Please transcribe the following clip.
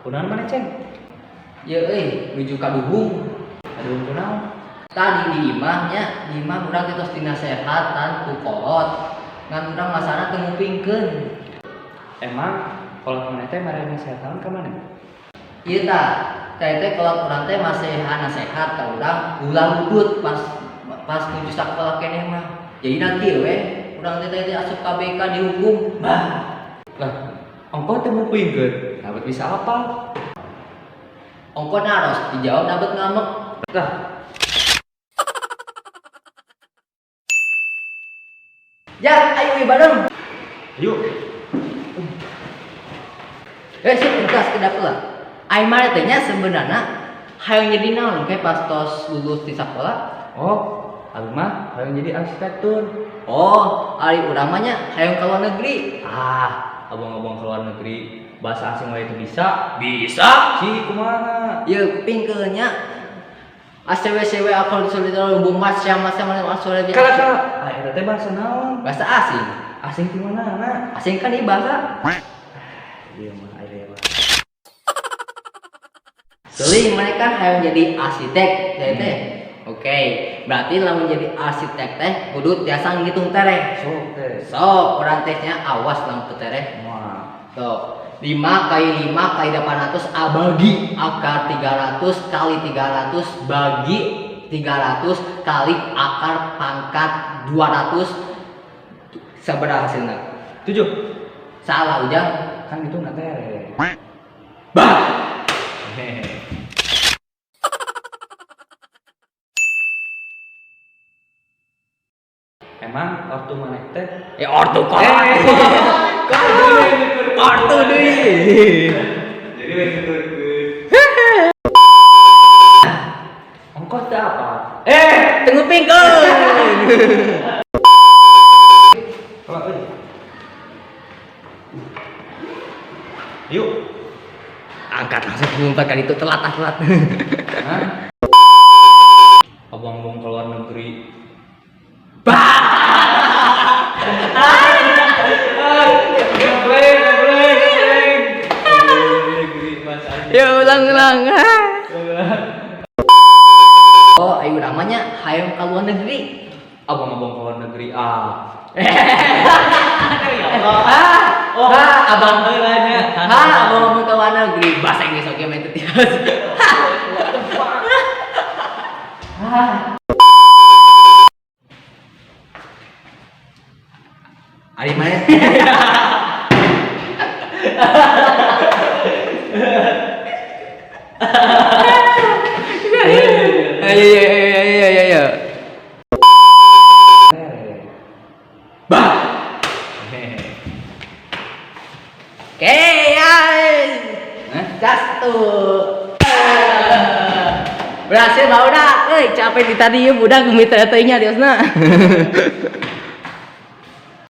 Kunaon maneh, Ceng? Ya euy, nuju kaduhung. Aduh, kunaon? Tadi di imah nya, di imah urang teh tos dinasehatan ku kolot. Ngan urang masana teu ngupingkeun. Emang kolot maneh teh mere nasehat ka maneh? Ieu tah, teh teh kolot urang teh masihan nasehat ka urang ulah ludut pas pas nuju sakola keneh mah. Jadina kieu we, urang teh teh asup ka BK dihukum. Bah. Lah, ongkoh teu ngupingkeun. Nah, bisa apa? Ongkoh naros dijawab nabet ngambek. Lah, Ya, ayo we bareng. Yuk. Eh, sih entas ke dapur lah. Aing mah teh nya sebenarnya hayang jadi naon kayak pas tos lulus di sekolah. Oh, abi mah hayang jadi arsitektur. Oh, ari urang mah nya hayang ke luar negeri. Ah, abang-abang ke luar negeri bahasa asing wae itu bisa. Bisa. Si kumaha? Ye, kupingkeun nya. ACW CW akal solidar lumbung mas sama sama mas Kala kala, ah eta teh bahasa naon? Bahasa asing. Asing di mana, na? Asing kan ieu bahasa. Iya mah, iya mah. Teuing mereka kan hayang jadi arsitek teh teh. Oke, berarti lamun jadi arsitek teh kudu tiasa ngitung tereh. Sok teh. Sok, urang tesnya awas lamun teu tereh. Wah. Sok, 5 kali 5 kali 800 A bagi akar 300 kali 300 bagi 300 kali akar pangkat 200 sabaraha hasilna? 7. Salah ujang. Kan itu nggak tereh. Bah. Hehehe. Emang ortu maneh teh? Eh, ortu kolot. Ortu deui. Jadi we nuturkeun. Ongkoh teh apa? Eh, teu ngupingkeun. Kalau euy. Yuk. Angkat langsung pengumpat kali itu telat ah, telat. Hah? Abang-abang ke luar negeri. Bah. Geblek, geblek, geblek. Negeri Mas Andi. Ya ulang-ulang. Oh, ayo namanya hayang ke luar negeri. Abang-abang ke luar negeri ah. Ah, Oh, ah, abang heula nya. Ah, abang-abang ke luar negeri. Bahasa Inggris oke mah itu tias. Ah. Ari mana? Ayo ayo ayo ayo ayo ayo. Bah. Oke, guys. Gas tuh. Berhasil mau dah. Euy, capek di tadi ya budak mitra teh nya diosna.